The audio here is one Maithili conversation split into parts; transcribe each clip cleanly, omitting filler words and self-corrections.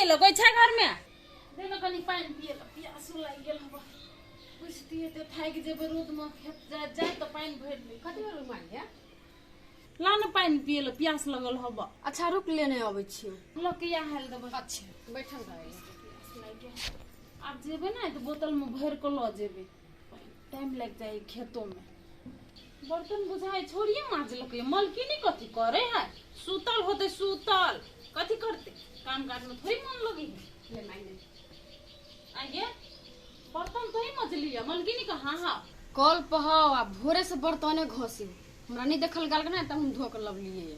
एलो कोइ छै घरमे दे ने कनि पानि पिए लए प्यासो लागि गेल हबा बुझतियै तऽ थाकि जेबै रौदमे खेत जाइत जाइत तऽ पानि भरि लै कथी भेल माय ला ने पानि पिए लए प्यास लगल हबा अच्छा रुक लेने अबै छी लऽ के इएह हाल देबै अच्छा बैठल रह प्यास लागि गेल आब जेबै ने तऽ बोतलमे भरि कऽ लऽ जेबै टाइम लागि जाइ खेतोमे बर्तन बुझाइ छोड़िए माजलकै मलकिनी कथी करे है सुतल होते सुतल कथी करते काम काज में थोड़ी मन लगे है ले माय ले आगे बर्तन तो ही मजली है मलकिनी का हाँ हाँ कल पहाओ आ भोरे से बर्तने घसी हमरा नहीं देखल गाल के ना तब हम धो के लवलिए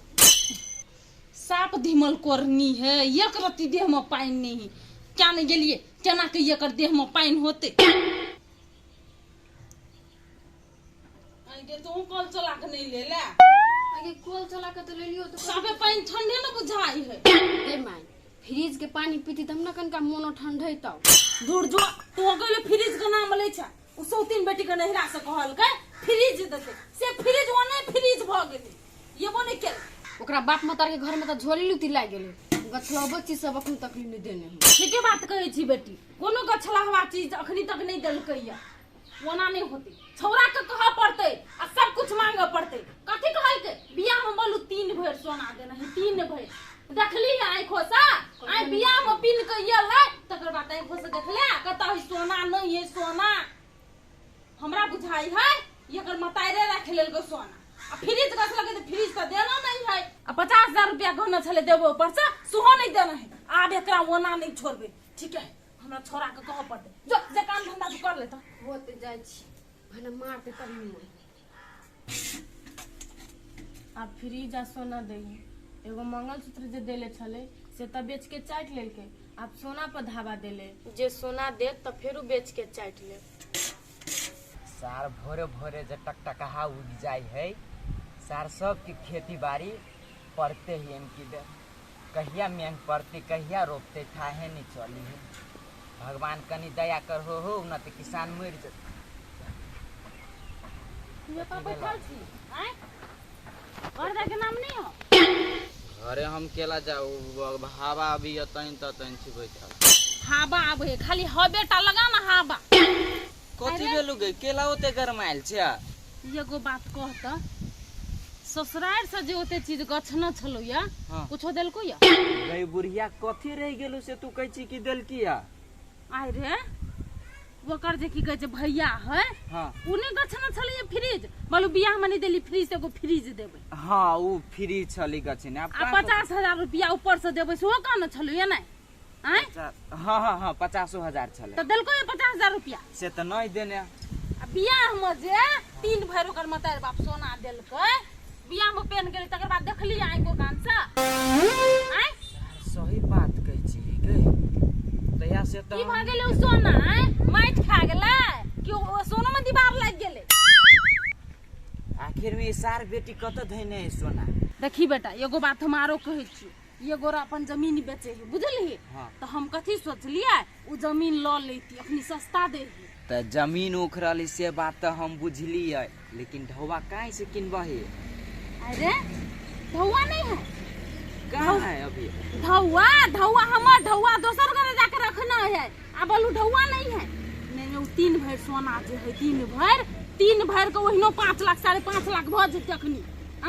साप धीमल कोरनी है एक रत्ती देह में पानि नहीं है क्या नहीं गेलिए केना के एकर देह में पानि होते आगे तू कल चला के नहीं ले ले आगे कल चला के तो ले लियो तो साफे पानि ठंडे न बुझाई है ए माय फ्रिज के पानी पीती तब ना कनका मोनो ठंडे तब दूर जो तू गेले फ्रिज के नाम लै छ उ सौतीन बेटी के नहिरा से कहलकै फ्रिज देते से फ्रिज ओने फ्रिज भ गेलै ये नहीं केल ओकरा बाप मतार के घर में तो झोली लुती लागि गेलै गछलबो चीज सब अखन तक नहीं देने हम ठीके बात कहै छी बेटी कोनो गछलहवा चीज अखनी तक नहीं देलकै या ओना नहीं होते छौड़ा के कहऽ पड़तै आ सब कुछ मांगऽ पड़तै कथी कहलकै बियाह में बोलू तीन भरि सोना देना है तीन भरि देखली है आँखो से आइ बियाह में पिन के एलै तकर बाद आँखो से देखले कतऽ है सोना नहीं है सोना हमरा बुझाई है एकर मतारे राखि लेलकै सोना आ फ्रिज गछलकै तऽ फ्रिज तऽ देना नहीं है आ 50,000 रुपया गहना छलै देबो ऊपर से सेहो नहीं देना है आब एकरा ओना नहीं छोड़बै ठीक है हमरा छोरा के कहऽ पड़तै जो जे काम धंधा तू कर ले तऽ होते जाइ छी भने मारते तब नहीं आब फ्रिज आ सोना दै है एगो मंगलसूत्र जे देले छलै से तऽ बेच के चाटि लेलकै आब सोना पर धावा देले जे सोना देत तऽ फेरो बेच के चाटि लेब सार भोरे भोरे जे टकटकहा उगि जाइ है सार सबके खेती बाड़ी पड़ते ही एम की दे कहिया मेघ पड़ते कहिया रोपते थाहे नहीं चली है भगवान कनी दया कर हो हो न तऽ किसान मरि जेतै तू एतऽ बैठल छी आँय घर जाके नाम नहीं हो घरे हम केला जाऊ हवा अभी तैन त तैन छी बैठल हवा आबै है खाली हवे टा लगा ना हवा कथी भेलु गे केला ओते गरमायल छै एगो बात कह त ससुरार से जे ओते चीज गछने छलौ या हाँ। कुछो देलको या गई बुढ़िया कथी रहि गेलु से तू कहै छी कि देलकी या आय रे ओकर जे की कहै छै भैया है हाँ उ नहि गछने छलै फ्रिज बोलू बियाह में नहि देली फ्रिज एगो फ्रिज देबै हाँ उ फ्री छली गछने आब आ कहाँ 50,000 रुपया ऊपर से देबै सेहो कहने छलौ या नहि आँय हाँ हाँ हाँ 50,000 छलै तऽ देलको ये 50,000 रुपया से तऽ नहि देने आ बियाह में जे तीन भरि ओकर मतारि बाप सोना देलकै बियाह में पेन गेलै तकर बाद देखली आँखो कान से आँय सही बात कहै छी गे तहिया से की तऽ भऽ गेलै ओ सोना आँय माटि खा गेलै कि ओ सोनो में दीवार लागि गेलै आखिर में ई सार बेटी कतऽ धैने है सोना देखी बेटा एगो बात हम आरो कहै छियौ एगो अपन जमीन बेचे है बुझलही हाँ। तऽ हम कथी सोचलियै ओ जमीन लऽ लैती अखनी सस्ता दै है तऽ जमीन उखड़ल से बात तऽ हम बुझलियै लेकिन ढौआ काहे से किनबही अरे ढौआ नहीं है कहाँ है अभी ढौआ ढौआ हमर ढौआ दोसर घरे जाके रखना है आ बोलू ढौआ नहीं है नहीं नहीं, ओ तीन भरि सोना जे है तीन भरि तीन भरि के ओहिनो 5 लाख 5.5 लाख भऽ जेतै अखनी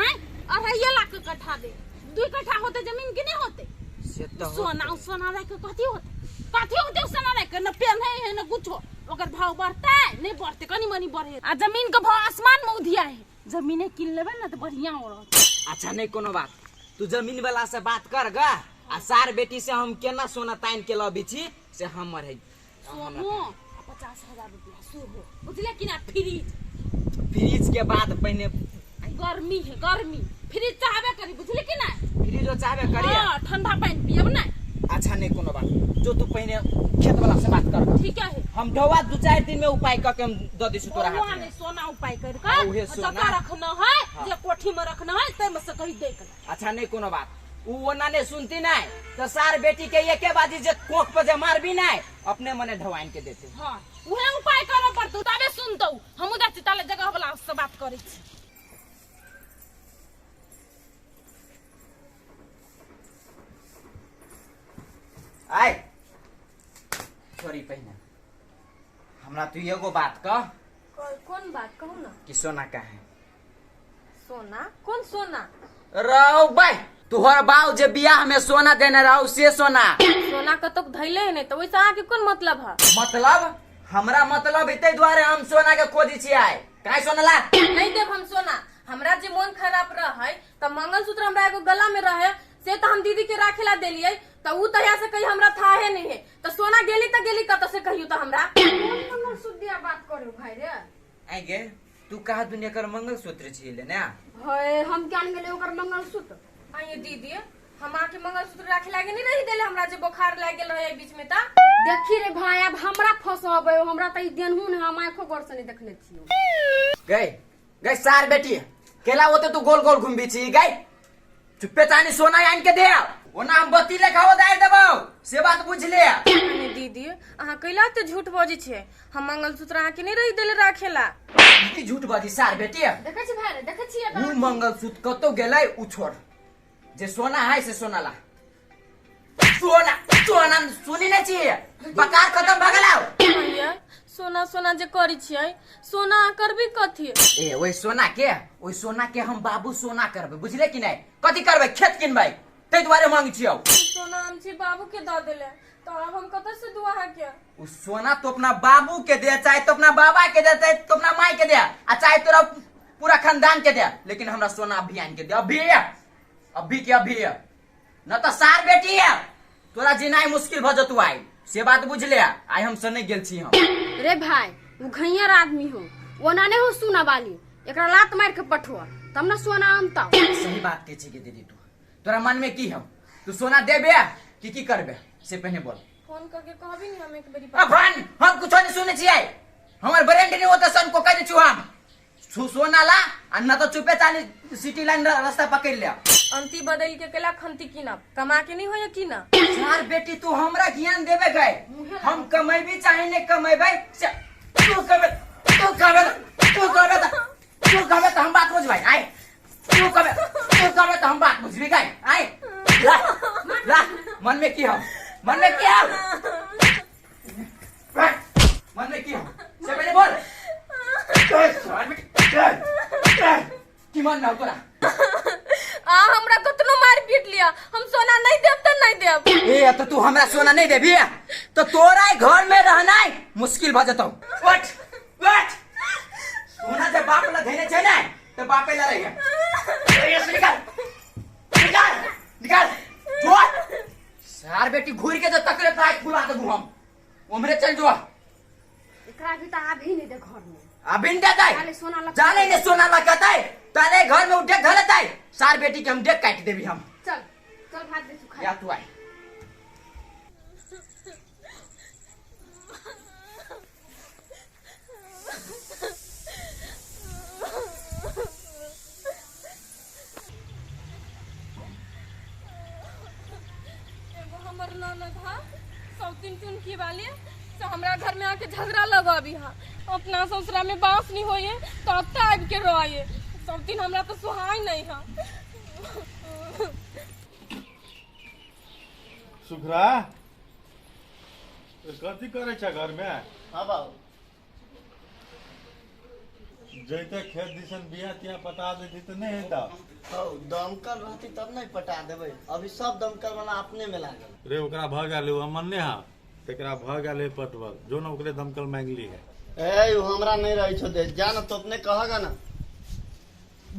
आँय 2.5 लाख के कट्ठा दे 2 कट्ठा होते जमीन के नहीं होते से तऽ सोना उ सोना राखि के कथी होते कथी होते उ सोना राखि के न पेन्हे है न कुछो ओकर भाव बढ़तै नहीं बढ़तै कनी मनी बढ़े आ जमीन के भाव आसमान में उधिया है जमीने किन लेबै ने तऽ बढ़िया हो रहत अच्छा नहीं कोनो बात तू जमीन वाला से बात कर गा आ सार बेटी से हम केना सोना तान के लबी छी से हमर है सोनो आ 50,000 रुपया सेहो बुझले कि ना फ्रिज फ्रिज के बाद पहिने गर्मी है गर्मी फ्रिज चाहबे करी बुझले कि ना फ्रिजो चाहबे करी हाँ ठंडा पानी पियब ना अच्छा नहीं कोनो बात जो तू पहिने खेत वाला से बात कर ठीक है हम ढौआ दू चार दिन में उपाय क के हम द दिसु तोरा हाथ में नहीं सोना उपाय कर हाँ, के उहे सोना। जतऽ रखना है हाँ। जे कोठी में रखना है तै में से कही दे के अच्छा नहीं कोनो बात उ ओना नहीं सुनती नहीं तो सार बेटी के एके बाजी जे कोख पर जे मारबी नहीं अपने मने ढवाइन के देते हाँ उहे उपाय करऽ पड़तौ तबे सुनतौ हमहूँ जाइ छी ताले जगह वाला से बात करै छी आय सॉरी पहिने हमरा तू एगो बात कह। कौन बात कहू ना? कि सोना का है? सोना? कौन सोना? रौ भाई तुहर बाऊ जे बियाह में सोना देने रहू से सोना। सोना कतौ धैले है नहीं तो वैसे अहाँ के कोन मतलब है? मतलब हमरा मतलब इते दुआरे हम सोना के खोजी छी आय। काहे सोना ला? नहीं देब हम सोना। हमरा जे मन खराब रहे त मंगलसूत्र हमरा एगो गला में रहे से त हम दीदी के राखेला देलियै त उ तहिया से कही हमरा थाहे नहीं है त सोना गेली त गेली कत से कहियो त हमरा। कोन मंगलसूत्र दिया बात करू भाई रे? आइ गे तू कहा दुनिया कर मंगलसूत्र छी ले ना? हे हम क्या गेले ओकर मंगलसूत्र? आइए दीदी हम आके मंगलसूत्र राखे लागे नहीं रही देले हमरा जे बुखार लाग गेल रहे बीच में त। देखी रे भाई अब हमरा फसबे हमरा त ई देनहु ने हम आंखो गौर से नहीं देखने छियो। गई गई सार बेटी केला होते तू गोल गोल घुमबी छी गई चुप्पे चानी सोना आन के दे ओना हम बत्ती लेखाओ दाय देबौ से बात बुझ ले। दीदी अहाँ कैला ते झूठ बजै छियै? हम मंगलसूत्र अहाँ के नहीं रही देले राखेला। की झूठ बजी सार बेटी? देखै छी भाई रे देखै छी उ मंगलसूत्र कतौ गेलै उ छोड़ जे सोना है से सोना ला। सोना सोना सुनी नहीं छी बकार खत्म भ गेलौ। भैया सोना सोना जे करै छियै सोना करबी कथी? ए ओइ सोना के हम बाबू सोना करबै बुझले कि नहीं? कथी करबै? खेत किनबै तै दुआरे मांग छियौ। सोना हम छी बाबू के the देले तो अब हम कतऽ से दू अहाँ के? उ सोना तो अपना बाबू के दे चाहे तो अपना बाबा के दे चाहे तो अपना माई के दे आ चाहे तोरा पूरा खानदान के दे लेकिन हमरा सोना अभी आन के दे अभी अभी के अभी न तो सार बेटी है तोरा जीनाइ मुश्किल भ जतु आई से बात बुझ ले। आई हम से नहीं गेल छी हम। रे भाई उ घैयर आदमी हो ओना नहीं हो सोना वाली एकरा लात मार के पठो तब ना सोना आनता। सही बात के छी के दीदी तू तोरा मन में की हो? तू सोना देबे कि की करबे से पहले बोल। फोन करके कहबी नहीं हम एक बेरी। अफन हम कुछो नहीं सुने छियै हमर ब्रांड नहीं होता सन को कह दै छु हम सोना ला आ न तो चुपे चाली सिटी लाइन रास्ता पकड़ ले। अंती बदल के केला खंती कीनब कमा के नहीं होय की ना? सार बेटी तू हमरा ज्ञान देबे गए हम कमेबी चाहे नहीं कमेबै तू कमे तू कमे तू कमे तू कमे तो हम बात बुझबै आय तू कमे तो हम बात बुझबी गए आय ला ला मन में की हम मन में की हम मन में की हम से पहले बोल। की मन में तोरा? आ हमरा कतनो मार पीट लिया हम सोना नहीं देब त नहीं देब। ए तो तू हमरा सोना नहीं देबी तो तोरा घर में रहना मुश्किल भ जतौ। उठ उठ सोना जे बाप ला धेने छै ने त बापे ला रही है। निकाल निकाल निकाल जो सार बेटी घूर के जो तकले त आँख फुला देबू हम उमरे चल जो। एकरा भी त आभी नहीं दे घर में अभी नहीं देतै जाने नहीं सोना लगतै ताले घर में उठे धरतै सार बेटी के हम देख काट देबी हम। चल चल भात दे सुखा या तू आय। एगो हमर ननद हा सौतीन चुनकी वाली से हमरा घर में आके झगड़ा लगाबी हा अपना ससुरा में बांस नहीं होइए तो अब आबि के रोइए सब दिन हमरा तो सुहाय नहीं है। सुखरा कथी करे छ घर में? हाँ बाबू जैते खेत दिसन बिया तिया पटा देती तो नहीं हेता। हौ दमकल रहती तब नहीं पटा देबै अभी सब दमकल वाला अपने में लागल। रे ओकरा भ गेल हमर नहीं हा तकरा भ गेल पटबल जो न ओकरे दमकल मांगली है। ए उ हमरा नहीं रही छो दे जा ना तो अपने कहेगा ना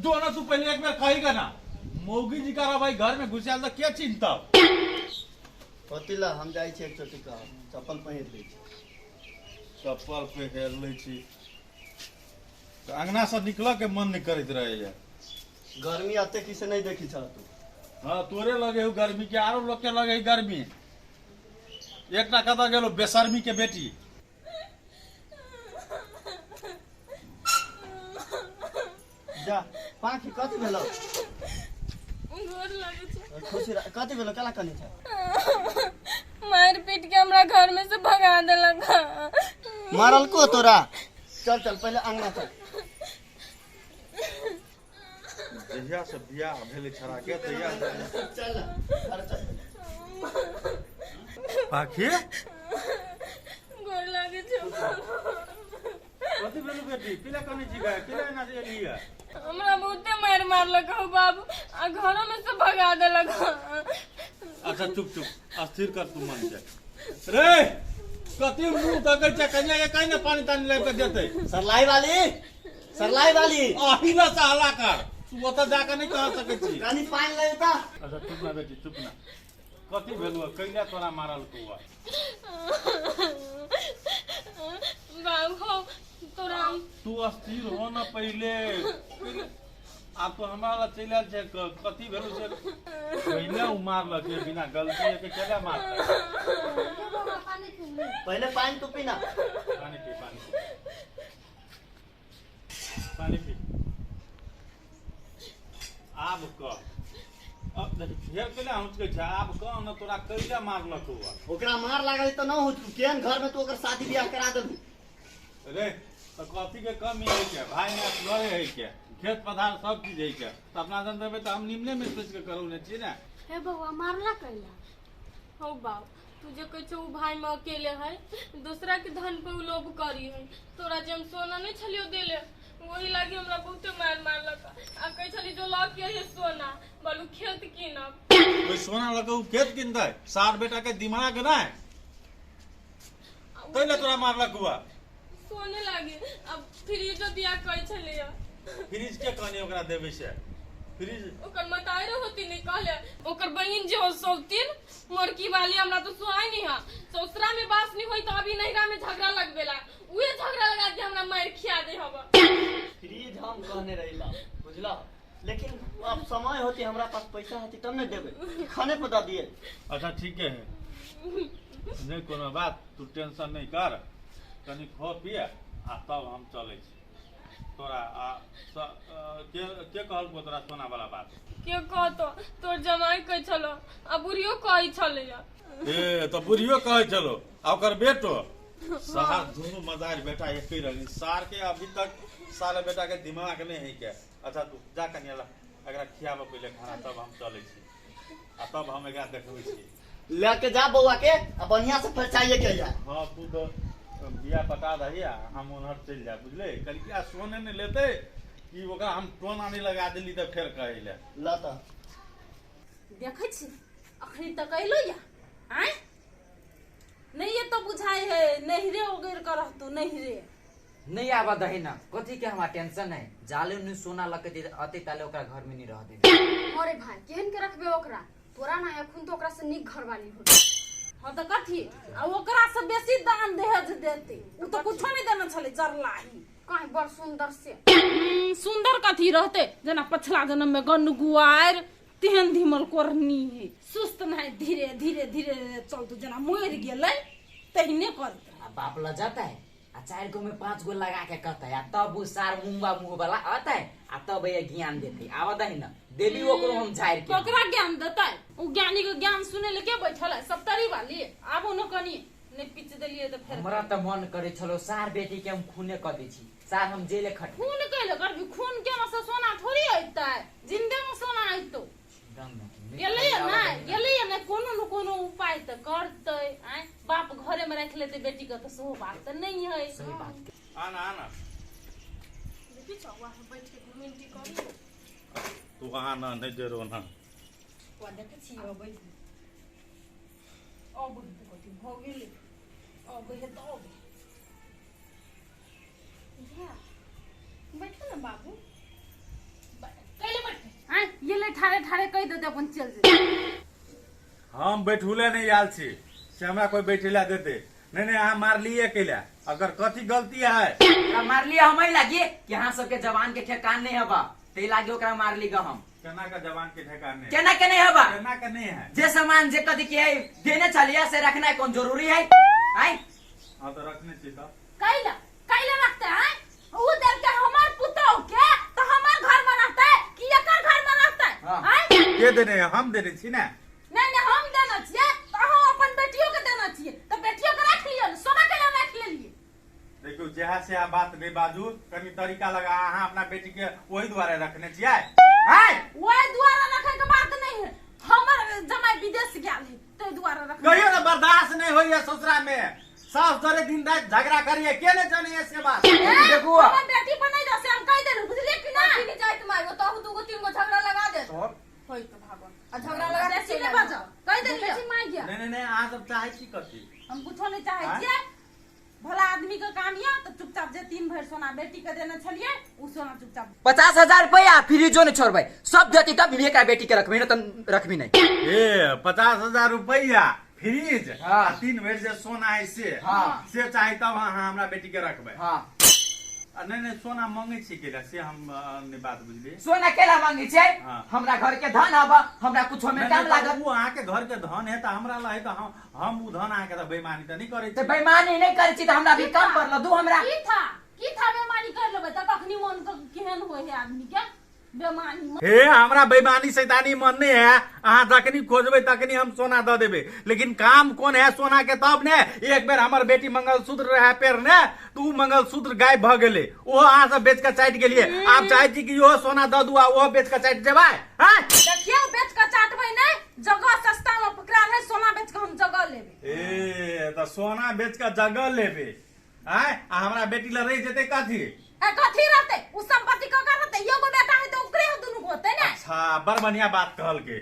जो ना तू पहले एक बार कहेगा ना मौगी जी का भाई घर में घुसल तो क्या चिंता पतिला हम जाइ छी एक चोटी कह चप्पल पहिर लै छी। चप्पल पहिर लै छी तो अंगना से निकल के मन नहीं करैत रहे। गर्मी अते किसे नहीं देखी छ तू? हां तोरे लगे हो गर्मी के आरो लोग के लगे गर्मी। एकटा कतऽ गेलो बेशर्मी के बेटी। जा पाखी कथी भेलो? गोर लगे छै। खुशी कथी भेलो केला कनी छै? मार पीट के हमरा घर में से भगा देलक। मारल को तोरा? चल चल पहले अंगना चल। जहिया से बियाह भेलै छड़ा के तहिया चल घर चल। पाखी गोर लागे छै बाबू। कथी भेलू बेटी किला कने छी गए किला एना जे एलियै हमरा बहुते मारि मारलक हौ बाबू आ घरो में से भगा देलक अच्छा चुप चुप अस्थिर कर तू मन के रे कथी मुंह तकै छै कन्या के कहीं ने पानी तानी लाबि के देतै सरलाई वाली, सरलाई वाली, अही ना सहला कर तू ओतऽ जाके नहि कह सकै छी कनी पानि ले ता। अच्छा चुप ना बेटी चुप ना कथी भेलू कैला तोरा मारल कौआ बाबू हौ तोरा तू अस्थिर हो ना पहिले आब तो हमरा लग चलि आयल छै कथी भेलू से पहिले उ मारलक ये बिना गलती के केला मारतै पहले पानी तू पीना। पानी पी पानी पी पानी पी आब कह अब देख फेर कैला हुचकै छै आब कह न तोरा कैला मारलक हुआ ओकरा मार लागल तऽ न होत, केहन घर में तू ओकर शादी बियाह करा देलू। रे तऽ कथी के कमी है के भाई में असगरे है के खेत पथार सब चीज है के तऽ अपना जन देबै तऽ हम निमने में सोचि के करू ने छी ने हे बौआ मारला कैला हौ बाप तू जे कहै छौ उ भाई में अकेले है दूसरा के धन पे उ लोभ करी है तोरा जे हम सोना नहीं छलियो देले वही लागी हमरा बहुते मार मारलक आ कहै छली जो लऽ के अइहे सोना बोलू खेत कीनब ओहि सोना लऽ के उ खेत किनतै सार बेटा के दिमाग नहि तै लए तोरा मारलक हुआ सोने लागी अब फ्रीजो दिया कहै छलियै फ्रिज के कहनी ओकरा देबै से फ्रिज ओकर मताइरो होती नहीं कहले ओकर बहिन जे हो सौतीन मोरकी वाली हमरा तो सुहाय नहीं है ससुरा में बास नहीं होई तो अभी नैहरा में झगड़ा लगबेला उहे झगड़ा लगा के हमरा मार खिया दे हब फ्रीज हम कहने रही बाप, बुझला, लेकिन अब समय होती हमरा पास पैसा होती तब ने देबै, खाने पर दऽ दिए। अच्छा ठीक है नहीं कोनो बात तू टेंशन नहीं कर कनी खो पिए आ तब हम चलै छी तोरा आ के के कहलको तोरा सोना वाला बात के कहतो तोर जमाई कहै छलो आ बुढ़ियो कहै छलै ए तऽ बुढ़ियो कहै छलो आ ओकर बेटो सार दुनू मदार बेटा एके रंग सार के अभी तक साले बेटा के दिमाग नहीं है के अच्छा तू जा कनिया ला एकरा खियाबऽ पहिले खाना तब हम चलै छी आ तब हम एकरा देखबै छी लेके जा बौआ के आ बढ़िया से फरचाइए के जा। हाँ तू तो बिया पटा दही आ हम उन्हर चलि जाए बुझले कलिया सोने नहीं लेते कि ओकरा हम टोना नहीं लगा देली तऽ फेर कहै ले ल तऽ देखै छी अखनी तक अयलो या आँय नहीं ये तो बुझाइ है नहिरे ओगैर के रहतू नहिरे नहीं आवा दही ना कथी के हमरा टेंशन है जाले नु सोना लके दे अते ताले ओकरा घर में नहीं रह दे। अरे भाई केहन के रखबे ओकरा तोरा ना एखन तो ओकरा से नीक घरवाली हो। हाँ तो कथी आ ओकरा से बेसी दान दहेज देते उ तो कुछो नहीं देने छले जरलाही कहीं बड़ सुंदर से सुंदर कथी रहते जेना पछला जन्म में गन गुआर तेहन धीमल कोरनी है सुस्त नहीं धीरे धीरे धीरे चलतू जेना मरि गेलै तहिने करत आ बाप ल जाता है आ 4 गो में 5 गो लगा के कहता है आ तब वो सार मुंगा मुंह वाला आता है आ तब ये ज्ञान देते आवा दही ना देवी ओकरो हम झाड़ के ककरा ज्ञान देतै उ ज्ञानी के ज्ञान सुने ले के बैठल है सप्तरी वाली आबो न कनी नहीं पिच देलिए तऽ फेर हमरा तऽ मन करे छलो सार बेटी के हम खूने क दै छी सार हम जेले खट खून कैले करबी खून के में से सोना थोड़ी अइतै जिंदे में सोना अइतो गेलै ना गेलै ना कोनो न कोनो उपाय तऽ करतै आँय बाप घरे में राखि लेतै बेटी के तऽ सेहो बात तऽ नहीं है सही बात आना आना देखी छौ वहाँ बैठ के ग्रीन टी करी तू आना नहीं डरो ना देखै छी अबै अबै तऽ कथी भऽ गेलै अबै है तऽ अबै बैठो ना बाबू कैले बैठे आँय ये ले ठाड़े ठाड़े कहि देते अपन चल जेतै हम बैठुले नहीं आयल छी से हमरा कोई बैठेला देते नहीं नहीं अहाँ मारलिए कैला अगर कथी गलती है ओकरा मारलिए हम लागी कि अहाँ सबके जवान के ठेकान नहीं हबा ते लागी ओकरा मारली ग हम केना के जवान के ठेकान नहीं केना के नहीं हबा केना के नहीं है जे सामान जे कथी के है देने चलिए से रखना कौन जरूरी है आय हाँ तो रखने छी तो कैला कैला रखते हैं उ देलके हमर पुतोह के तो हमर घर में रहते कि एकर घर में रहते हाँ। आँय के देने है? हम देने छी ना नहीं नहीं हम देना छियै तो अहाँ अपन बेटियो के देना छियै तो बेटियो के राखि लियौ ने सोना के राखि लेलियै देखियौ जहाँ से अहाँ बात नहीं बाजू कनी तरीका लगा अहाँ अपना बेटी के ओही दुआरे रखने छियै आँय ओहि दुआरे रखे के बात नहीं है हमर जमाई विदेश गेल है तै दुआरे रखने। कहियो ने बर्दाश्त नहीं होइए ससुरा में, सास जरे दिन रात झगड़ा करिए, के ने जाने से बात। देखू हमर बेटी पर नहीं दसे हम कह देलु, बुझलिए कि ना? नहीं जाइत माय ओ तो दूगो तीन गो झगड़ा लगा दे होई तो भागो आ झगड़ा लगा दे बेसी नहीं बजाओ, कह देलिए माय गया। नहीं नहीं नहीं, अहाँ सब चाहे छी कथी? हम कुछो नहीं चाहे छियै, भला आदमी के काम या तो चुपचाप जे 3 भर सोना बेटी के देने छलिए उ सोना चुपचाप 50,000 रुपया फ्रीजो नहीं छोड़बै, सब देती तब भी एकरा बेटी के रखबी न त रखबी नहीं। ए 50,000 रुपया फ्रीज हाँ। 3 भर जे सोना है से हाँ। से चाहे तब अहाँ हमरा बेटी के रखबै। हाँ। नहीं नहीं सोना मांगे छी केला से हम नहीं बात बुझलिए। सोना केला मांगे छै? हाँ। हमरा घर के धन हब, हमरा कुछो में काम लागत। उ अहाँ के घर के धन है त हमरा ला है त हम उ धन अहाँ के त बेईमानी त नहीं करै त छी। बेईमानी नहीं करै छी त हमरा भी काम पड़ल दू हमरा। की था बेईमानी कर लेबै त कखनी मन के केहन होय है आदमी के बेईमानी। हे हमरा बेईमानी शैतानी मन नहीं है, अहाँ जखनी खोजबै तखनी हम सोना the देबै, लेकिन काम कोन है सोना के तब ने। एक बेर हमर बेटी मंगलसूत्र रहे पेर ने तो उ मंगलसूत्र गायब भ गेलै, ओहो अहाँ सब बेच के चाटि गेलियै। आब चाहै छी कि इहो सोना the दू आ ओहो बेच के चाटि जेबै? हैं देखियौ बेच के चाटबै नहीं, जगह सस्ता में पकड़ा है, सोना बेच के हम जगह लेबै। ए त सोना बेच के जगह लेबै आय, आ हमरा बेटी ल रहि जेतै कथी? ए कथी रहतै उ संपत्ति ककर रहतै? एगो बेटा है त ओकरे दुनू के होतै ने। अच्छा बड़ बढ़िया बात कहलके,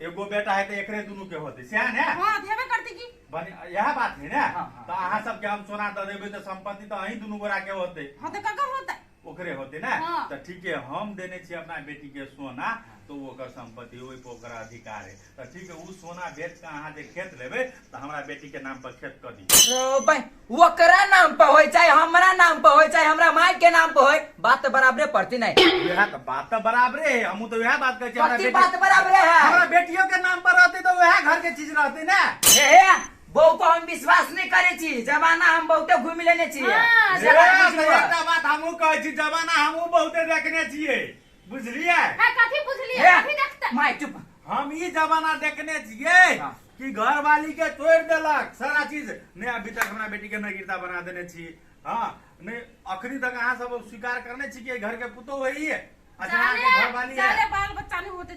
एगो बेटा है त एकरे दुनू के होतै, सएह ने? हां देबे करतै की यह बात है ने। हाँ, हाँ। त अहाँ सबके हम सोना the देबै त संपत्ति त अहीं दुनू गोरा के होतै। हां त ककर होतै? ओकरे होतै ने। हाँ। त ठीक है, हम देने छी अपना बेटी के सोना तो ओकर संपत्ति ओहि पर ओकरा अधिकार है, त ठीक है उ सोना बेच के अहाँ जे खेत लेबै त हमरा बेटी के नाम पर खेत क दी। ओकरा नाम पर होय चाहे हमरा नाम पर होय चाहे हमरा माय के नाम पर होय, बात त बराबरे पड़ती नहीं। वएह त बात त बराबरे है, हमहू त वएह बात कहै छी। हमरा कथी बेटी बात बराबरे है? हमरा बेटियो के नाम पर रहतै त वएह घर के चीज रहतै ने। हे बहू को हम विश्वास नहीं करे छी, जमाना हम बहुते घूमि लेने छी। एकटा बात हमहू कहै छी, जमाना हमहू बहुते देखने छियै, बुझलियै? कथी बुझलियै? कथी देखते? My चुप। हम ई जमाना देखने छियै कि घरवाली के छोड़ देलक सारा चीज। नहीं अभी तक हमरा बेटी के नगीरता बना देने छी। हाँ नहीं अखनी तक अहाँ सब स्वीकार करने छी कि घर के पुतोह होई है। अच्छा अहाँ के घरवाली है, बाल बच्चा नहीं होते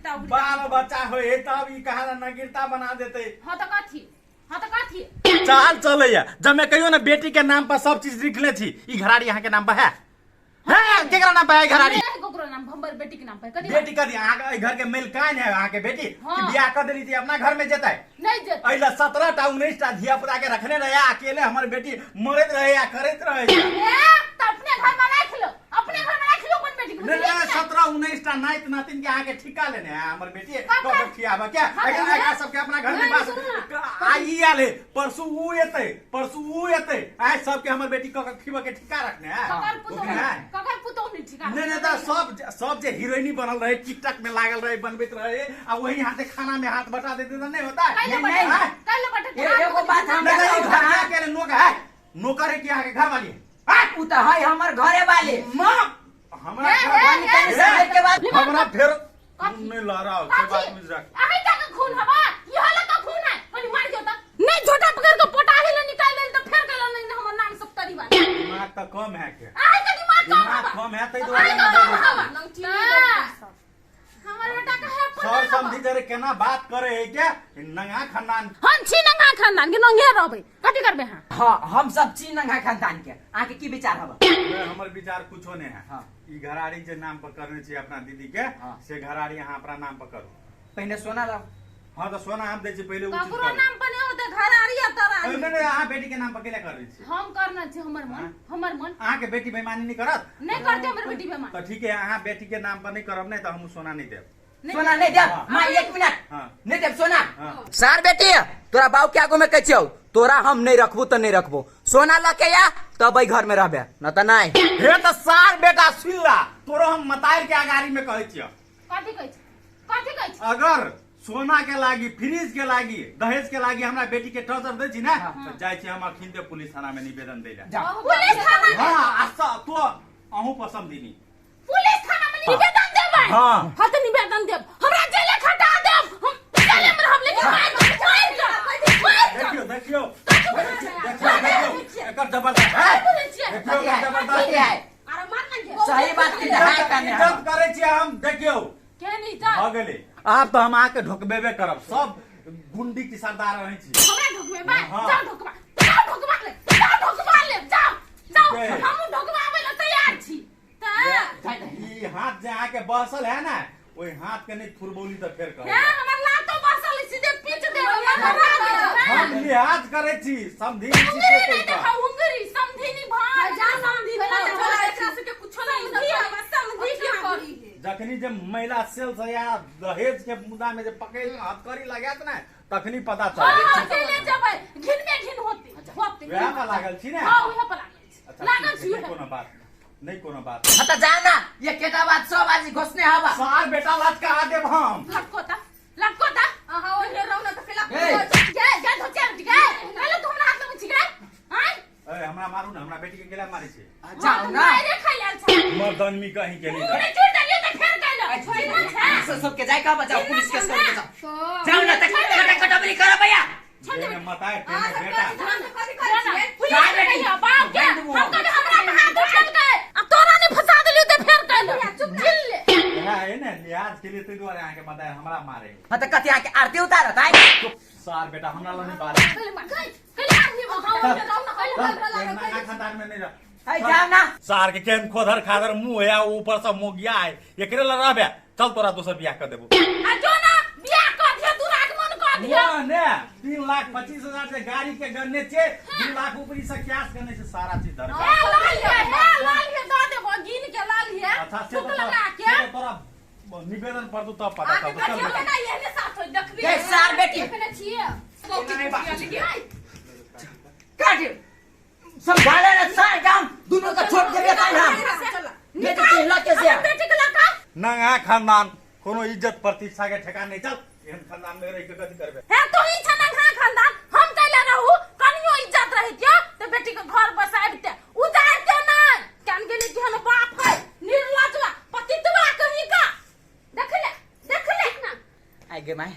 तब बाल बच्चा होए तब ई कहाँ नगीरता बना देते। हाँ त कथी? हाँ त कथी चाल चलैया? जब मैं कहियो ना बेटी के नाम पर सब चीज लिखले छी, ई घराड़ी अहाँ के नाम पर है? है केकरा नाम पर है घराड़ी? ककरो नाम, हमर बेटी के नाम पर। कथी बेटी कथी? अहाँ के घर के मेलकाइन है अहाँ के बेटी? हाँ। कि बियाह कर देली थी अपना घर में जेतै? नहीं जेतै। एहि ला 17 टा 19 टा धिया पुता के रखने रहे, अकेले हमर बेटी मरैत रहे या करैत रहे। ए त अपने घर में राख लो, अपने घर में राख लो अपन बेटी के। नहीं नहीं 17 19 टा नाइत नातिन के अहाँ के ठिका लेने है हमर बेटी कब खियाबा क्या? एकरा सबके अपना घर में बास आई आयल है, परसू उ एतै, परसू उ एतै, आइ सबके हमर बेटी क के खिबा के ठिका रखने है। ककर पुतोह? ककर पुतोह नहीं ठिका? नहीं नहीं त सब जे हीरोइनी बनल रहे, टिकटक में लागल रहे, बनबैत रहे आ वही हाथे खाना में हाथ बटा देते त नहीं होता। नहीं नहीं एगो बात हम नहीं घर में अकेले नौकर है, नौकर है कि अहाँ के घर वाली है? उ त है हमर घरे वाली। मां हमरा के बाद हमरा फेर नहीं लड़ा से बात बुझ रख। अहीं तक खून हवा इहो लग खून है, कनी मार दियो त नहीं झोटा पकड़ के पोटा ही ले निकाल लेल त फेर कहल नहीं हमर नाम सप्तरी वाली। दिमाग त कम है के? अहीं के दिमाग कम हवा, कम है तै दुआरे हमर बेटा के है सर समझी जरे केना बात करे है के नंगा खानदान। हम छी नंगा खानदान के नंगे रहबै, कथी करबै? हां हां हम सब छी नंगा खानदान के। अहाँ के की विचार हवा? हमर विचार कुछो नहीं है। हां ई घराड़ी जे नाम पर करने छी अपना दीदी के, हाँ। से घराड़ी अहाँ अपना नाम पर करू। पहले सोना लाओ। हाँ तो सोना हम दै छी पहले उ चीज ककरो नाम पर नहीं होते घराड़ी आ तराड़ी। नहीं नहीं अहाँ बेटी के नाम पर केला करै छी? हम करना छी हमर मन, हमर मन। अहाँ के बेटी बेईमानी नहीं करत? नहीं करते हमर बेटी बेईमानी। तो ठीक है अहाँ बेटी के नाम पर नहीं करब, नहीं तो हम सोना नहीं देब। सोना नहीं देब? मां 1 मिनट। हां नहीं देब सोना। हां सार बेटी तोरा बाऊ के आगू में कहै छियौ, तोरा हम नहीं रखबो त नहीं रखबो, सोना ल के या तब एहि घर में रहबे न त नहीं। हे त सार बेटा सुन ला, तोरो हम मताइल के अगाड़ी में कहै छियौ। कथी कहै छी? कथी कहै छी? अगर सोना के लागी, फ्रीज के लागी, दहेज के लागी हमरा बेटी के टॉर्चर दै छी ने त जाइ छी हम अखिनते पुलिस थाना में निवेदन दै ला। पुलिस थाना में? हां आ तो अहूँ पसंद दीनी। पुलिस थाना में निवेदन देबै? हां हां त निवेदन देब, हमरा जेले खटा देब, हम जेले में रहब, लेकिन मार मार देखियो देखियो देखियो देखियो एकर जबरदस्त है, देखियो एकर जबरदस्त है। अरे मार ना सही बात की है। इज्जत करे छी हम। देखियो केहन इज्जत भऽ गेलै। आब तऽ हम अहाँके ढोकबेबे करब, सब गुंडी के सरदार अहीं छी। हमरा ढोकबेबे? हाँ। जाओ ढोकबा, जाओ ढोकबा ले, जाओ ढोकबा ले, जाओ जाओ। के? हमहूँ ढोकबाबै लए तैयार छी तऽ। ई हाथ जे अहाँके बहसल है ने, ओहि हाथ के नहि फुरबौली तऽ फेर हे कहब। हमर लातो बसल है, सीधे पीट देब हमरा। हम लिहाज करै छी, समझी छी उंगरी से नहीं कहि कऽ। देखा उंगरी, समधिनी भाई जा समधिनी। छोड़ा, एकरा सबके कुछो नहीं। समधी हवा, समधी के करी है। जखनी जे महिला सेल से या दहेज के मुद्दा में जे पकड़ हथकड़ी लगायत ने, तखनी पता हाँ चले। हाँ, चले जेबै, घिन में घिन होते होते। वएह पर लागल छी ने? हाँ, उहे पर लागल छी। अच्छा, लागल ठीक छी छै, उहे। नहि कोनो बात नहीं, कोनो बात। हाँ तो जा ना, ये केटा बात सब आज घोषणे हवा। सार बेटा लटका देब हम। लटकोता लटकोता। अहाँ ओहिने रहू ना तऽ केला। ए। गे गे धोचिया गे, पहले तू हमरा हाथ में छी गे। आय ए, हमरा मारू ने, हमरा बेटी के केला मारै छै? जाओ ना। मारे खाइ लेल छै। मर्दनमी कहीं के नहीं। उंगली चूड़ देलियो तऽ फेर कैलो छिना छै। सब सबके जाय का बचाओ, पुलिस के सब के जाओ। तो जाओ ना, तक कटा कटबरी करो भैया। जेने मताए तेने बेटा। कथी करै छियै? पुलिस के कहियो बाप के। हम कभी हमरा पे हाथ उठेलकै आ तोरा नहि फंसा देलियो तऽ फेर कैलो। चुप झिल ले। इएह है ने लिहाज के लिए, ताहि दुआरे अहाँके मताए हमरा मारे। हाँ तो कथी आके आरती उतारत आय? चुप सार बेटा, हमरा लग नहीं बात। कैले मार गई, कैले मार ही अहाँ ओहिने रहू ना, कैले चल, झगड़ा लागल। नंगा खानदान में नहीं रह। है जाओ ना। सार के केहन खोदर खादर मुंह है, ऊपर से मोगिया है, एकरे लग रहबे? चल, तोरा दोसर बियाह कर देबो। आ जो ना बियाह कऽ दियो, दुरागमन कऽ दियो। ना ने 3,25,000 से गाड़ी के गन्ने छे, 2 लाख ऊपरी से कैश गन्ने छे, सारा चीज धर। हे लाल हे, हे लाल हे, दऽ देबो गिन के लाल हे। अच्छा से थूक तो लगा के। से तो तोरा निवेदन पर तू तब पता अहाँके चल। चल कथी बेटा। ना एहने साथ होई देखबी। ए सार बेटी। देखने छियै। नहीं बात। गई। काट समझा ले ना सार, गाम दोनों का छोड़ देबे काल हम। बेटी के लके से। अपन बेटी के लका। नंगा खानदान, कोनो इज्जत प्रतिष्ठा के ठेकान नहीं। चल, एहन खानदान में रह के कथी करबे? हे तो ही छना खा खानदान, हम कैले रहू, कनियो इज्जत रहितियो ते बेटी के घर बसाबिते उजाड़ते नहीं। कान गेली कि हम बाप है निर्लजवा पतितवा कहीं का। देख ले, देख ले ना। आइ गे माय,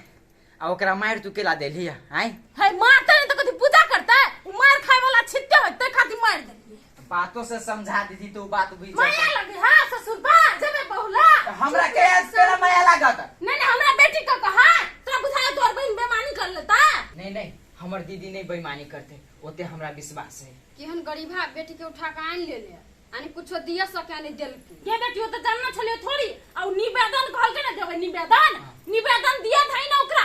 आ ओकरा मारि तू केला देली आय? है मारते नहीं तो कथी पूजा करते? उ मार खाए वाला छित्ते होय ते खातिर मार देलिए। बातों से समझा दीदी तो बात बुझ माया जाता। लगे हां ससुर बा जेबे बहुला। हमरा के केला माया लागत? नहीं नहीं, हमरा बेटी का कहा तोरा बुझाय तोर बहन बेमानी कर लेता? नहीं नहीं, हमर दीदी नहीं बेईमानी करते, ओते हमरा विश्वास है। केहन गरीबा बेटी के उठा के आनि लेले, आनि कुछो दिया सके नहीं देलकी। के बेटियो तो जानना छलियो थोड़ी। आ उ निवेदन कहलकै ने देबै निवेदन, निवेदन दिया था ना ओकरा।